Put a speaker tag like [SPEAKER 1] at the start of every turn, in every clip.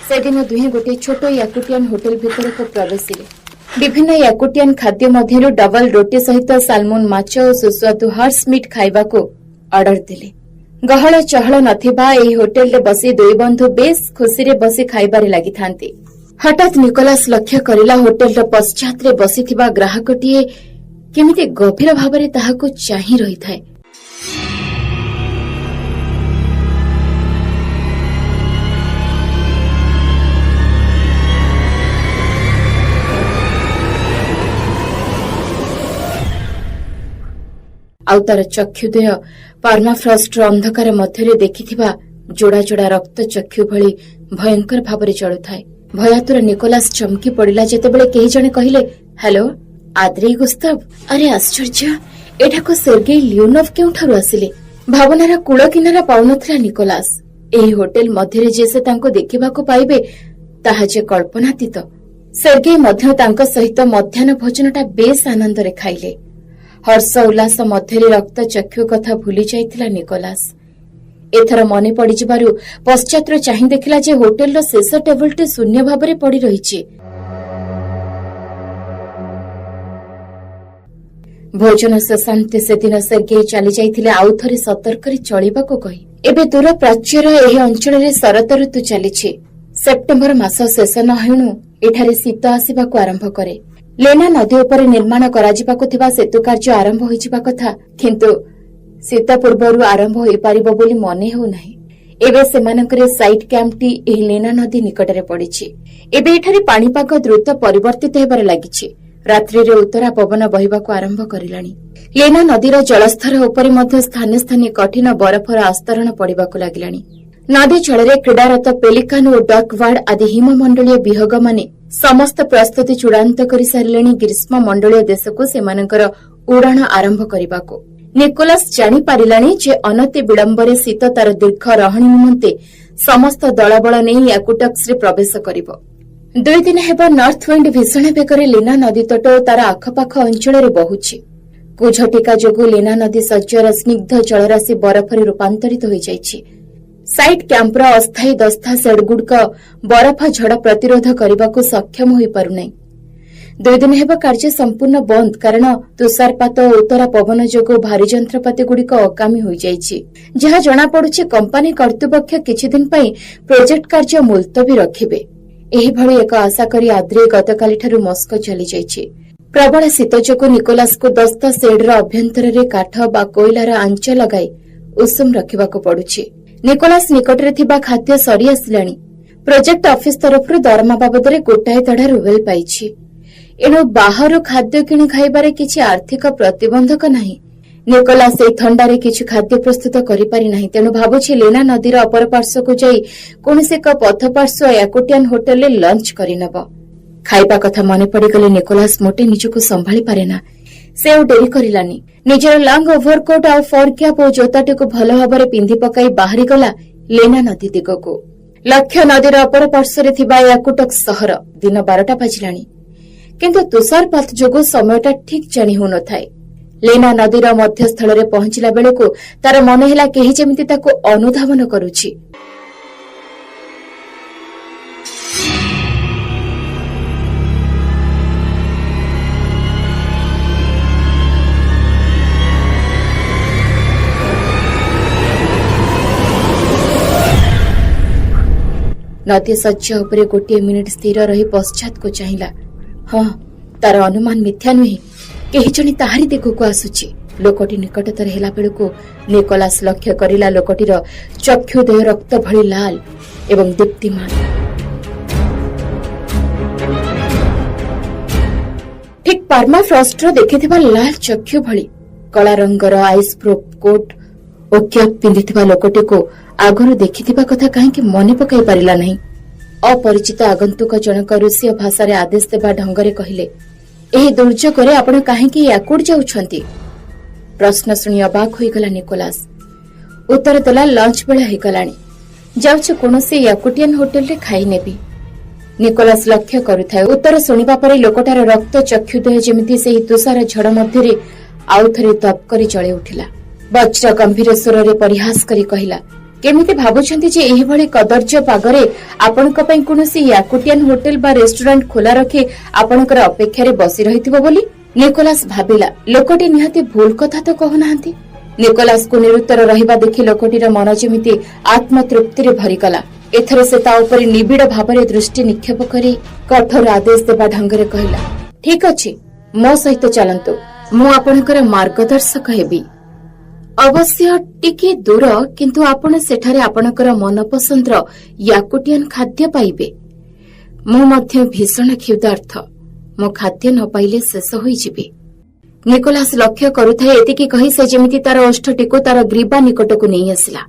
[SPEAKER 1] ସେଦିନ ଦୁହେଁ ଗୋଟିଏ ଛୋଟ ୟାକୁଟିଆନ ହୋଟେଲ ଭିତରକୁ ପ୍ରବେଶିଲେ। ବିଭିନ୍ନ ୟାକୁଟିଆନ ଖାଦ୍ୟ ମଧ୍ୟରୁ ଡବଲ ରୋଟି ସହିତ ସାଲମୁନ ମାଛ ଓ ସୁସ୍ୱାଦୁ ହର୍ସ ମିଟ୍ ଖାଇବାକୁ ଅର୍ଡର ଦେଲେ। ଗହଳ ଚହଳ ନଥିବା ଏହି ହୋଟେଲରେ ବସି ଦୁଇ ବନ୍ଧୁ ବେଶ୍ ଖୁସିରେ ବସି ଖାଇବାରେ ଲାଗିଥାନ୍ତି। ହଠାତ୍ ନିକୋଲାସ ଲକ୍ଷ୍ୟ କରିଲା, ହୋଟେଲର ପଶ୍ଚାତରେ ବସିଥିବା ଗ୍ରାହକଟିଏ କେମିତି ଗଭୀର ଭାବରେ ତାହାକୁ ଚାହିଁ ରହିଥାଏ। ଆଉ ତାର ଚକ୍ଷୁଦ୍ୱୟ ପର୍ମାଫ୍ରଷ୍ଟର ଅନ୍ଧକାର ମଧ୍ୟରେ ଦେଖିଥିବା ଯୋଡ଼ା ଯୋଡ଼ା ରକ୍ତ ଚକ୍ଷୁ ଭଳି ଭୟଙ୍କର ଭାବରେ ଜଳୁଥାଏ। ଭୟାତୁର ନିକୋଲାସ ଚମକି ପଡ଼ିଲା, ଯେତେବେଳେ କେହି ଜଣେ କହିଲେ, "ହ୍ୟାଲୋ, ଆଦ୍ରେଇ ଗୁସ୍ତାବ!" ଆରେ ଆଶ୍ଚର୍ଯ୍ୟ, ଏଠାକୁ ସେର୍ଗେଇ ଲିଓନୋଭ କେଉଁଠାରୁ ଆସିଲେ? ଭାବନାର କୂଳ କିନାରା ପାଉନଥିଲା ନିକୋଲାସ। ଏହି ହୋଟେଲ ମଧ୍ୟରେ ଯେ ସେ ତାଙ୍କୁ ଦେଖିବାକୁ ପାଇବେ, ତାହା ଯେ କଳ୍ପନାତୀତ। ସେର୍ଗେଇ ମଧ୍ୟ ତାଙ୍କ ସହିତ ମଧ୍ୟାହ୍ନ ଭୋଜନଟା ବେଶ୍ ଆନନ୍ଦରେ ଖାଇଲେ। ହର୍ଷ ଉଲ୍ଲାସ ମଧ୍ୟରେ ରକ୍ତ ଚକ୍ଷୁ କଥା ଭୁଲି ଯାଇଥିଲା ନିକୋଲାସ। ଏଥର ମନେ ପଡ଼ିଯିବାରୁ ପଶ୍ଚାତରୁ ଚାହିଁ ଦେଖିଲା ଯେ ହୋଟେଲର ଶେଷ ଟେବୁଲଟି ଶୂନ୍ୟ ଭାବରେ ପଡ଼ି ରହିଛି। ଭୋଜନ ଶେଷାନ୍ତେ ସେଦିନ ସେର୍ଗେଇ ଚାଲିଯାଇଥିଲେ, ଆଉ ଥରେ ସତର୍କରେ ଚଳିବାକୁ କହି। ଏବେ ଦୂର ପ୍ରାଚ୍ୟର ଏହି ଅଞ୍ଚଳରେ ଶରତ ଋତୁ ଚାଲିଛି। ସେପ୍ଟେମ୍ବର ମାସ ଶେଷ ନ ହେଉଣୁ ଏଠାରେ ଶୀତ ଆସିବାକୁ ଆରମ୍ଭ କରେ। ଲେନା ନଦୀ ଉପରେ ନିର୍ମାଣ କରାଯିବାକୁ ଥିବା ସେତୁ କାର୍ଯ୍ୟ ଆରମ୍ଭ ହୋଇଯିବା କଥା, କିନ୍ତୁ ଶୀତ ପୂର୍ବରୁ ଆରମ୍ଭ ହୋଇପାରିବ ବୋଲି ମନେ ହେଉନାହିଁ। ଏବେ ସେମାନଙ୍କର ସାଇଟ୍ କ୍ୟାମ୍ପଟି ଏହି ଲେନା ନଦୀ ନିକଟରେ ପଡ଼ିଛି। ଏବେ ଏଠାରେ ପାଣିପାଗ ଦ୍ରୁତ ପରିବର୍ତ୍ତିତ ହେବାରେ ଲାଗିଛି। ରାତ୍ରିରେ ଉତ୍ତରା ପବନ ବହିବାକୁ ଆରମ୍ଭ କରିଲାଣି। ଲେନା ନଦୀର ଜଳସ୍ତର ଉପରେ ମଧ୍ୟ ସ୍ଥାନେ ସ୍ଥାନେ କଠିନ ବରଫର ଆସ୍ତରଣ ପଡ଼ିବାକୁ ଲାଗିଲାଣି। ନଦୀ ଜଳରେ କ୍ରୀଡ଼ାରତ ପେଲିକାନ ଓ ଡକୱାର୍ଡ ଆଦି ହିମମଣ୍ଡଳୀୟ ବିହଗମାନେ ସମସ୍ତ ପ୍ରସ୍ତୁତି ଚୂଡ଼ାନ୍ତ କରିସାରିଲେଣି ଗ୍ରୀଷ୍ମ ମଣ୍ଡଳୀୟ ଦେଶକୁ ସେମାନଙ୍କର ଉଡ଼ାଣ ଆରମ୍ଭ କରିବାକୁ। ନିକୋଲାସ ଜାଣିପାରିଲାଣି ଯେ ଅନତି ବିଳମ୍ବରେ ଶୀତ ତାର ଦୀର୍ଘ ରହଣି ନିମନ୍ତେ ସମସ୍ତ ଦଳବଳ ନେଇ ୟାକୁଟକ୍ସରେ ପ୍ରବେଶ କରିବ। 2 ଦିନ ହେବ ନର୍ଥ ୱିଣ୍ଡ ଭୀଷଣ ବେଗରେ ଲେନା ନଦୀ ତଟ ଓ ତାର ଆଖପାଖ ଅଞ୍ଚଳରେ ବହୁଛି। କୁଝଟିକା ଯୋଗୁଁ ଲେନା ନଦୀ ଶଯ୍ୟାର ସ୍ନିଗ୍ଧ ଜଳରାଶି ବରଫରେ ରୂପାନ୍ତରିତ ହୋଇଯାଇଛି। ସାଇଟ୍ କ୍ୟାମ୍ପର ଅସ୍ଥାୟୀ ଦସ୍ତା ସେଡ୍ଗୁଡ଼ିକ ବରଫ ଝଡ଼ ପ୍ରତିରୋଧ କରିବାକୁ ସକ୍ଷମ ହୋଇପାରୁନାହିଁ। 2 ଦିନ ହେବ କାର୍ଯ୍ୟ ସମ୍ପୂର୍ଣ୍ଣ ବନ୍ଦ, କାରଣ ତୁଷାରପାତ ଓ ଉତ୍ତରା ପବନ ଯୋଗୁଁ ଭାରୀ ଯନ୍ତ୍ରପାତିଗୁଡ଼ିକ ଅକାମୀ ହୋଇଯାଇଛି। ଯାହା ଜଣାପଡ଼ୁଛି, କମ୍ପାନୀ କର୍ତ୍ତୃପକ୍ଷ କିଛିଦିନ ପାଇଁ ପ୍ରୋଜେକ୍ଟ କାର୍ଯ୍ୟ ମୁଲତବୀ ରଖିବେ। ଏହିଭଳି ଏକ ଆଶା କରି ଆଦ୍ରେ ଗତକାଲିଠାରୁ ମସ୍କୋ ଚାଲିଯାଇଛି। ପ୍ରବଳ ଶୀତ ଯୋଗୁଁ ନିକୋଲାସକୁ ଦସ୍ତା ସେଡ୍ର ଅଭ୍ୟନ୍ତରରେ କାଠ ବା କୋଇଲାର ଆଞ୍ଚ ଲଗାଇ ଉଷୁମ ରଖିବାକୁ ପଡୁଛି। ନିକୋଲାସ ନିକଟରେ ଥିବା ଖାଦ୍ୟ ସରି ଆସିଲାଣି। ପ୍ରୋଜେକ୍ଟ ଅଫିସ ତରଫରୁ ଦରମା ବାବଦରେ ଗୋଟାଏ ଧଡ଼ା ରୁବେଲ ପାଇଛି। ଏଣୁ ବାହାରୁ ଖାଦ୍ୟ କିଣି ଖାଇବାରେ କିଛି ଆର୍ଥିକ ପ୍ରତିବନ୍ଧକ ନାହିଁ। ନିକୋଲାସ ଏହି ଥଣ୍ଡାରେ କିଛି ଖାଦ୍ୟ ପ୍ରସ୍ତୁତ କରିପାରି ନାହିଁ। ତେଣୁ ଭାବୁଛି ଲେନା ନଦୀର ଅପର ପାର୍ଶ୍ୱକୁ ଯାଇ କୌଣସି ଏକ ପଥପାର୍ଶ୍ୱ ୟାକୁଟିଆନ ହୋଟେଲରେ ଲଞ୍ଚ କରିନେବ। ଖାଇବା କଥା ମନେ ପଡ଼ିଗଲେ ନିକୋଲାସ ମୋଟେ ନିଜକୁ ସମ୍ଭାଳି ପାରେନା। ସେ ଆଉ ଡେରି କରିଲାନି। ନିଜର ଲଙ୍ଗ ଓଭରକୋଟ୍ ଆଉ ଫର୍ କ୍ୟାପ୍ ଓ ଜୋତାଟିକୁ ଭଲ ଭାବରେ ପିନ୍ଧି ପକାଇ ବାହାରିଗଲା ଲେନା ନଦୀ ଦିଗକୁ। ଲକ୍ଷ୍ୟ ନଦୀର ଅପର ପାର୍ଶ୍ୱରେ ଥିବା ୟାକୁଟକ୍ ସହର। ଦିନ 12ଟା ବାଜିଲାଣି, କିନ୍ତୁ ତୁଷାରପାତ ଯୋଗୁଁ ସମୟଟା ଠିକ୍ ଜାଣି ହେଉନଥାଏ। ଲେନା ନଦୀର ମଧ୍ୟସ୍ଥଳରେ ପହଞ୍ଚିଲା ବେଳକୁ ତାର ମନେ ହେଲା, କେହି ଯେମିତି ତାକୁ ଅନୁଧାବନ କରୁଛି। ନଦୀ ଶଯ୍ୟା ଉପରେ ଗୋଟିଏ ମିନିଟ୍ ସ୍ଥିର ରହି ପଶ୍ଚାତକୁ ଚାହିଁଲା। ହଁ, ତାର ଅନୁମାନ ମିଥ୍ୟା ନୁହେଁ। କେହି ଜଣେ ତାହାରି ଦିଗକୁ ଆସୁଛି। ଲୋକଟି ନିକଟତର ହେଲା ବେଳକୁ ନିକୋଲାସ ଲକ୍ଷ୍ୟ କରିଲା, ଲୋକଟିର ଚକ୍ଷୁଦ୍ୱୟ ରକ୍ତ ଭଳି ଲାଲ ଏବଂ ଦୀପ୍ତିମାନ। ଠିକ୍ ପାର୍ମାଫ୍ରଷ୍ଟର ଦେଖିଥିବା ଲାଲ ଚକ୍ଷୁ ଭଳି। କଳା ରଙ୍ଗର ଆଇସ୍ ପ୍ରୁଫ୍ କୋଟ୍ ଓ କ୍ୟାପ୍ ପିନ୍ଧିଥିବା ଲୋକଟିକୁ ଆଗରୁ ଦେଖିଥିବା କଥା କାହିଁକି ମନେ ପକାଇ ପାରିଲା ନାହିଁ। ଅପରିଚିତ ଆଗନ୍ତୁକ ଜଣକ ରୁଷୀୟ ଭାଷାରେ ଆଦେଶ ଦେବା ଢଙ୍ଗରେ କହିଲେ, "ଏହି ଦୁର୍ଯୋଗରେ ଆପଣ କାହିଁକି ୟାକୁଟ ଯାଉଛନ୍ତି?" ପ୍ରଶ୍ନ ଶୁଣି ଅବାକ୍ ହୋଇଗଲା ନିକୋଲାସ। ଉତ୍ତର ଦେଲା, "ଲଞ୍ଚ ବେଳ ହେଇଗଲାଣି। ଯାଉଛି, କୌଣସି ୟାକୁଟିଆନ ହୋଟେଲରେ ଖାଇନେବି।" ନିକୋଲାସ ଲକ୍ଷ୍ୟ କରୁଥାଏ, ଉତ୍ତର ଶୁଣିବା ପରେ ଲୋକଟାର ରକ୍ତ ଚକ୍ଷୁଦ୍ୱୟ ଯେମିତି ସେହି ତୁଷାର ଝଡ଼ ମଧ୍ୟରେ ଆଉଥରେ ଦପ୍ କରି ଜଳି ଉଠିଲା। ବଜ୍ର ଗମ୍ଭୀର ସ୍ୱରରେ ପରିହାସ କରି କହିଲା, କେମିତି ଭାବୁଛନ୍ତି ଯେ ଏହିଭଳି କଦର୍ଯ୍ୟ ପାଗରେ ଆପଣଙ୍କ ପାଇଁ କୌଣସି ୟାକୁଟିଆନ ହୋଟେଲ ବା ରେଷ୍ଟୁରାଣ୍ଟ ଖୋଲା ରଖି ଆପଣଙ୍କର ଅପେକ୍ଷାରେ ବସି ରହିଥିବ ବୋଲି? ନିକୋଲାସ ଭାବିଲା, ଲୋକଟି ନିହାତି ଭୁଲ କଥା ତ କହୁନାହାନ୍ତି। ନିକୋଲାସକୁ ନିରୁତ୍ତର ରହିବା ଦେଖି ଲୋକଟିର ମନ ଯେମିତି ଆତ୍ମତୃପ୍ତିରେ ଭରିଗଲା। ଏଥର ସେ ତା ଉପରେ ନିବିଡ଼ ଭାବରେ ଦୃଷ୍ଟି ନିକ୍ଷେପ କରି କଠୋର ଆଦେଶ ଦେବା ଢଙ୍ଗରେ କହିଲା, ଠିକ ଅଛି, ମୋ ସହିତ ଚାଲନ୍ତୁ, ମୁଁ ଆପଣଙ୍କର ମାର୍ଗଦର୍ଶକ ହେବି। ଅବଶ୍ୟ ଟିକେ ଦୂର, କିନ୍ତୁ ଆପଣ ସେଠାରେ ଆପଣଙ୍କର ମନପସନ୍ଦର ୟାକୁଟିଆନ ଖାଦ୍ୟ ପାଇବେ। ମୁଁ ମଧ୍ୟ ଭୀଷଣ କ୍ଷୁଧାର୍ତ, ମୁଁ ଖାଦ୍ୟ ନ ପାଇଲେ ଶେଷ ହୋଇଯିବି। ନିକୋଲାସ ଲକ୍ଷ୍ୟ କରୁଥାଏ, ଏତିକି କହି ସେ ଯେମିତି ତାର ଓଷ୍ଠଟିକୁ ତାର ଗ୍ରୀବା ନିକଟକୁ ନେଇ ଆସିଲା।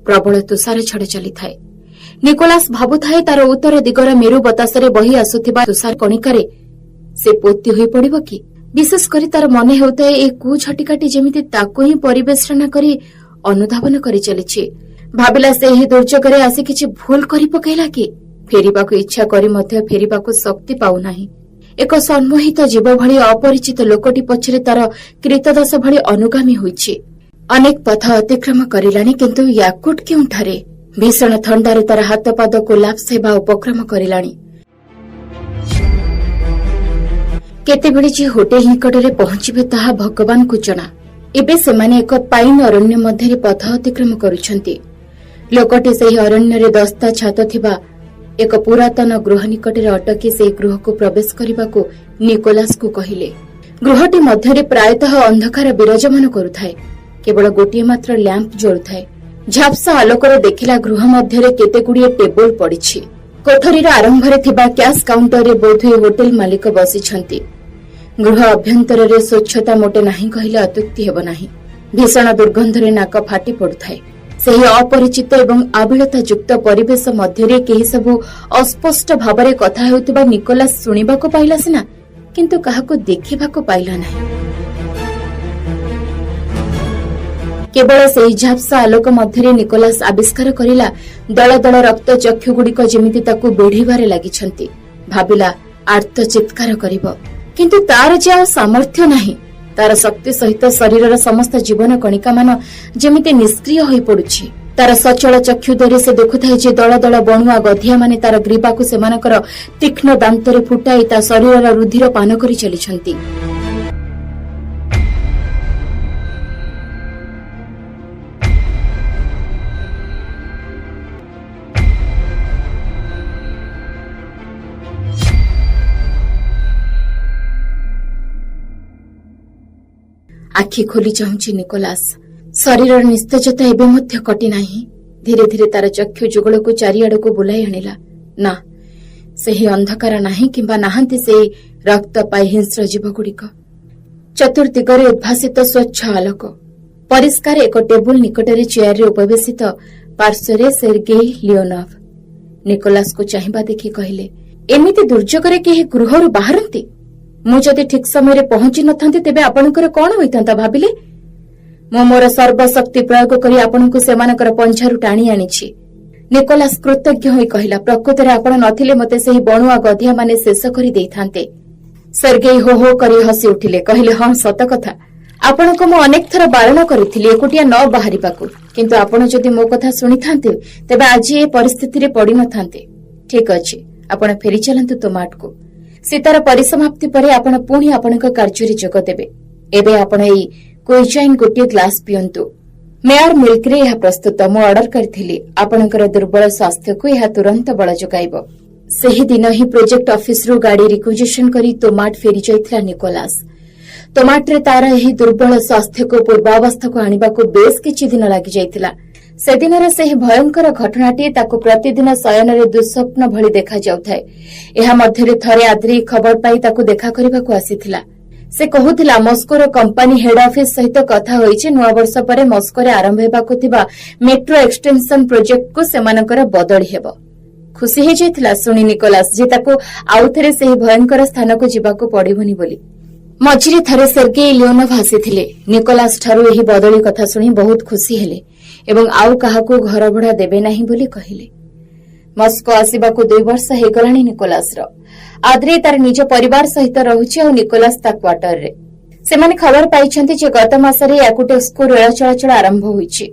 [SPEAKER 1] ପ୍ରବଳ ତୁଷାର ଝଡ଼ ଚାଲିଥାଏ। ନିକୋଲାସ ଭାବୁଥାଏ, ତାର ଉତ୍ତର ଦିଗର ମେରୁ ବତାସରେ ବହି ଆସୁଥିବା ତୁଷାର କଣିକାରେ ସେ ପୋତି ହୋଇ ପଡ଼ିବ କି? ବିଶେଷ କରି ତାର ମନେ ହେଉଥାଏ, ଏ କୁଝଟିକାଟି ଯେମିତି ତାକୁ ହିଁ ପରିବେଷଣ କରି ଅନୁଧାବନ କରି ଚାଲିଛି। ଭାବିଲା, ସେ ଏହି ଦୁର୍ଯୋଗରେ ଆସି କିଛି ଭୁଲ କରି ପକାଇଲା କି? ଫେରିବାକୁ ଇଚ୍ଛା କରି ମଧ୍ୟ ଫେରିବାକୁ ଶକ୍ତି ପାଉନାହିଁ। ଏକ ସମ୍ମୋହିତ ଜୀବ ଭଳି ଅପରିଚିତ ଲୋକଟି ପଛରେ ତାର କ୍ରୀତଦାସ ଭଳି ଅନୁଗାମୀ ହୋଇଛି। ଅନେକ ପଥ ଅତିକ୍ରମ କରିଲାଣି, କିନ୍ତୁ ୟାକୁଟ କେଉଁଠାରେ? ଭୀଷଣ ଥଣ୍ଡାରେ ତାର ହାତ ପାଦ କୋଲାପ୍ସ ହେବା ଉପକ୍ରମ କରିଲାଣି। କେତେବେଳେ ଯେ ହୋଟେଲ ନିକଟରେ ପହଞ୍ଚିବେ ତାହା ଭଗବାନଙ୍କୁ ଜଣା। ଏବେ ସେମାନେ ଏକ ପାଇନ ଅରଣ୍ୟ ମଧ୍ୟରେ ପଥ ଅତିକ୍ରମ କରୁଛନ୍ତି। ଲୋକଟି ସେହି ଅରଣ୍ୟରେ ଦସ୍ତା ଛାତ ଥିବା ଏକ ପୁରାତନ ଗୃହ ନିକଟରେ ଅଟକି ସେହି ଗୃହକୁ ପ୍ରବେଶ କରିବାକୁ ନିକୋଲାସକୁ କହିଲେ। ଗୃହଟି ମଧ୍ୟରେ ପ୍ରାୟତଃ ଅନ୍ଧକାର ବିରାଜମାନ କରୁଥାଏ। କେବଳ ଗୋଟିଏ ମାତ୍ର ଲ୍ୟାମ୍ପ ଜଳୁଥାଏ। ଝାପ୍ସା ଆଲୋକରେ ଦେଖିଲା, ଗୃହ ମଧ୍ୟରେ କେତେଗୁଡ଼ିଏ ଟେବୁଲ ପଡ଼ିଛି। କୋଠରୀର ଆରମ୍ଭରେ ଥିବା କ୍ୟାଶ କାଉଣ୍ଟରରେ ବୋଧହୁଏ ହୋଟେଲ ମାଲିକ ବସିଛନ୍ତି। ଗୃହ ଅଭ୍ୟନ୍ତରରେ ସ୍ୱଚ୍ଛତା ମୋଟେ ନାହିଁ କହିଲେ ଅତ୍ୟୁକ୍ତି ହେବ ନାହିଁ। ଭୀଷଣ ଦୁର୍ଗନ୍ଧରେ ନାକ ଫାଟି ପଡୁଥାଏ। ସେହି ଅପରିଚିତ ଏବଂ ଆବିଳତା ଯୁକ୍ତ ପରିବେଶ ମଧ୍ୟରେ କେହି ସବୁ ଅସ୍ପଷ୍ଟ ଭାବରେ କଥା ହେଉଥିବା ନିକୋଲାସ ଶୁଣିବାକୁ ପାଇଲା ସିନା, କିନ୍ତୁ କାହାକୁ ଦେଖିବାକୁ ପାଇଲା ନାହିଁ। କେବଳ ସେହି ଝାପ୍ସା ଆଲୋକ ମଧ୍ୟରେ ନିକୋଲାସ ଆବିଷ୍କାର କରିଲା, ଦଳ ଦଳ ରକ୍ତ ଚକ୍ଷୁଗୁଡ଼ିକ ଯେମିତି ତାକୁ ବେଢ଼ିବାରେ ଲାଗିଛନ୍ତି। ଭାବିଲା ଆର୍ତ୍ତ ଚିତ୍କାର କରିବ, କିନ୍ତୁ ତାର ଯେ ଆଉ ସାମର୍ଥ୍ୟ ନାହିଁ। ତାର ଶକ୍ତି ସହିତ ଶରୀରର ସମସ୍ତ ଜୀବନ କଣିକାମାନ ଯେମିତି ନିଷ୍କ୍ରିୟ ହୋଇପଡୁଛି। ତାର ସଚଳ ଚକ୍ଷୁ ଧରି ସେ ଦେଖୁଥାଏ ଯେ ଦଳ ଦଳ ବଣୁଆ ଗଧିଆମାନେ ତାର ଗ୍ରୀବାକୁ ସେମାନଙ୍କର ତୀକ୍ଷ୍ଣ ଦାନ୍ତରେ ଫୁଟାଇ ତା ଶରୀରର ରୁଧିର ପାନ କରି ଚାଲିଛନ୍ତି। ଆଖି ଖୋଲି ଚାହୁଁଛି ନିକୋଲାସ। ଶରୀରର ନିସ୍ତେଜତା ଏବେ ମଧ୍ୟ କଟି ନାହିଁ। ଧୀରେ ଧୀରେ ତାର ଚକ୍ଷୁ ଯୁଗଳକୁ ଚାରିଆଡ଼କୁ ବୁଲାଇ ଆଣିଲା। ନା, ସେହି ଅନ୍ଧକାର ନାହିଁ କିମ୍ବା ନାହାନ୍ତି ସେହି ରକ୍ତ ପାଇ ହିଂସ୍ର ଜୀବଗୁଡ଼ିକ। ଚତୁର୍ଦିଗରେ ଉଦ୍ଭାସିତ ସ୍ୱଚ୍ଛ ଆଲୋକ। ପରିଷ୍କାର ଏକ ଟେବୁଲ ନିକଟରେ ଚେୟାରରେ ଉପବେଶିତ ପାର୍ଶ୍ୱରେ ସେର୍ଗେଇ ଲିଓନଭ। ନିକୋଲାସକୁ ଚାହିଁବା ଦେଖି କହିଲେ, ଏମିତି ଦୁର୍ଯୋଗରେ କେହି ଗୃହରୁ ବାହାରନ୍ତି? ମୁଁ ଯଦି ଠିକ୍ ସମୟରେ ପହଞ୍ଚି ନଥାନ୍ତି, ତେବେ ଆପଣଙ୍କର କଣ ହୋଇଥାନ୍ତା ଭାବିଲେ? ମୁଁ ମୋର ସର୍ବଶକ୍ତି ପ୍ରୟୋଗ କରି ଆପଣଙ୍କୁ ସେମାନଙ୍କର ପଞ୍ଝାରୁ ଟାଣି ଆଣିଛି। ନିକୋଲାସ କୃତଜ୍ଞ ହୋଇ କହିଲା, ପ୍ରକୃତରେ ଆପଣ ନଥିଲେ ମୋତେ ସେହି ବଣୁଆ ଗଧିଆମାନେ ଶେଷ କରି ଦେଇଥାନ୍ତେ। ସେର୍ଗେଇ ହୋ ହୋ କରି ହସି ଉଠିଲେ। କହିଲେ, ହଁ, ସତ କଥା। ଆପଣଙ୍କୁ ମୁଁ ଅନେକ ଥର ବାରଣ କରିଥିଲି ଏକୁଟିଆ ନ ବାହାରିବାକୁ, କିନ୍ତୁ ଆପଣ ଯଦି ମୋ କଥା ଶୁଣିଥାନ୍ତେ, ତେବେ ଆଜି ଏ ପରିସ୍ଥିତିରେ ପଡ଼ିନଥାନ୍ତେ। ଠିକ ଅଛି, ଆପଣ ଫେରି ଚାଲନ୍ତୁ ତୋମାଟକୁ। ଶୀତର ପରିସମାପ୍ତି ପରେ ଆପଣ ପୁଣି ଆପଣଙ୍କ କାର୍ଯ୍ୟରେ ଯୋଗ ଦେବେ। ଏବେ ଆପଣ ଏଇ କୁଇଚାଇନ୍ ଗୋଟିଏ ଗ୍ଲାସ ପିଅନ୍ତୁ। ମେୟାର ମିଲ୍କରେ ଏହା ପ୍ରସ୍ତୁତ। ମୁଁ ଅର୍ଡର କରିଥିଲି। ଆପଣଙ୍କର ଦୁର୍ବଳ ସ୍ୱାସ୍ଥ୍ୟକୁ ଏହା ତୁରନ୍ତ ବଳ ଯୋଗାଇବ। ସେହିଦିନ ହିଁ ପ୍ରୋଜେକ୍ଟ ଅଫିସରୁ ଗାଡ଼ି ରିକ୍ୱିଜିସନ କରି ତୋମାଟ ଫେରିଯାଇଥିଲା ନିକୋଲାସ। ତୋମାଟରେ ତାର ଏହି ଦୁର୍ବଳ ସ୍ୱାସ୍ଥ୍ୟକୁ ପୂର୍ବାବସ୍ଥାକୁ ଆଣିବାକୁ ବେଶ୍ କିଛି ଦିନ ଲାଗିଯାଇଥିଲା। ସେଦିନର ସେହି ଭୟଙ୍କର ଘଟଣାଟି ତାକୁ ପ୍ରତିଦିନ ଶୟନରେ ଦୁଃସ୍ୱପ୍ନ ଭଳି ଦେଖାଯାଉଥାଏ। ଏହା ମଧ୍ୟରେ ଥରେ ଆଦ୍ରି ଖବର ପାଇ ତାକୁ ଦେଖା କରିବାକୁ ଆସିଥିଲା। ସେ କହୁଥିଲା, ମସ୍କୋର କମ୍ପାନୀ ହେଡ୍ ଅଫିସ ସହିତ କଥା ହୋଇଛି। ନୂଆବର୍ଷ ପରେ ମସ୍କୋରେ ଆରମ୍ଭ ହେବାକୁ ଥିବା ମେଟ୍ରୋ ଏକ୍ସଟେନସନ ପ୍ରୋଜେକ୍ଟକୁ ସେମାନଙ୍କର ବଦଳି ହେବ। ଖୁସି ହେଇଯାଇଥିଲା ଶୁଣି ନିକୋଲାସ ଯେ ତାକୁ ଆଉଥରେ ସେହି ଭୟଙ୍କର ସ୍ଥାନକୁ ଯିବାକୁ ପଡ଼ିବନି ବୋଲି। ମଝିରେ ଥରେ ସେର୍ଗେଇ ଲିଓନୋଭ ଆସିଥିଲେ। ନିକୋଲାସ ଠାରୁ ଏହି ବଦଳି କଥା ଶୁଣି ବହୁତ ଖୁସି ହେଲେ ଏବଂ ଆଉ କାହାକୁ ଘର ଭଡ଼ା ଦେବେ ନାହିଁ ବୋଲି କହିଲେ। ମସ୍କୋ ଆସିବାକୁ 2 ବର୍ଷ ହେଇଗଲାଣି ନିକୋଲାସର। ଆଦ୍ରେ ତାର ନିଜ ପରିବାର ସହିତ ରହୁଛି ଆଉ ନିକୋଲାସ ତା କ୍ୱାର୍ଟରରେ। ସେମାନେ ଖବର ପାଇଛନ୍ତି ଯେ ଗତ ମାସରେ ୟାକୁଟସ୍କକୁ ରେଳ ଚଳାଚଳ ଆରମ୍ଭ ହୋଇଛି।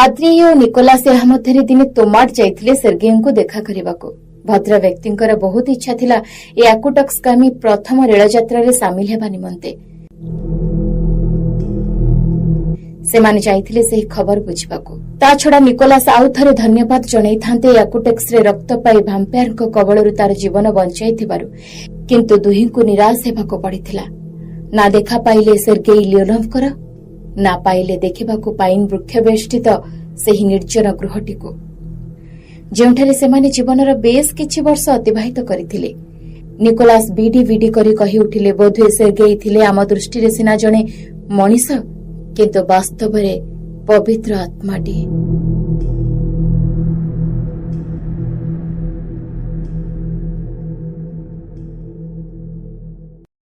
[SPEAKER 1] ଆଦ୍ରେଇ ଓ ନିକୋଲାସ ଏହା ମଧ୍ୟରେ ଦିନେ ତୋମାଟ ଯାଇଥିଲେ ସେର୍ଗେଇଙ୍କୁ ଦେଖା କରିବାକୁ। ଭଦ୍ର ବ୍ୟକ୍ତିଙ୍କର ବହୁତ ଇଚ୍ଛା ଥିଲା ୟାକୁଟସ୍କଗାମୀ ପ୍ରଥମ ରେଳଯାତ୍ରାରେ ସାମିଲ ହେବା ନିମନ୍ତେ। ସେମାନେ ଯାଇଥିଲେ ସେହି ଖବର ବୁଝିବାକୁ। ତାଛଡ଼ା ନିକୋଲାସ ଆଉ ଥରେ ଧନ୍ୟବାଦ ଜଣାଇଥାନ୍ତେ ୟାକୁଟେକ୍ସରେ ରକ୍ତ ପାଇ ଭାମ୍ପାୟାରଙ୍କ କବଳରୁ ତାର ଜୀବନ ବଞ୍ଚାଇଥିବାରୁ। କିନ୍ତୁ ଦୁହିଁଙ୍କୁ ନିରାଶ ହେବାକୁ ପଡ଼ିଥିଲା। ନା ଦେଖା ପାଇଲେ ସେର୍ଗେଇ ଲିଓନୋଭଙ୍କର, ନା ପାଇଲେ ଦେଖିବାକୁ ପାଇନ୍ ବୃକ୍ଷବେଷ୍ଟିତ ସେହି ନିର୍ଜନ ଗୃହଟିକୁ, ଯେଉଁଠାରେ ସେମାନେ ଜୀବନର ବେଶ୍ କିଛି ବର୍ଷ ଅତିବାହିତ କରିଥିଲେ। ନିକୋଲାସ ବିଡି ବିଡି କରି କହି ଉଠିଲେ, ବୋଧହୁଏ ସେର୍ଗେଇ ଥିଲେ ଆମ ଦୃଷ୍ଟିରେ ସିନା ଜଣେ ମଣିଷ, କିନ୍ତୁ ବାସ୍ତବରେ ପବିତ୍ର ଆତ୍ମାଟିଏ।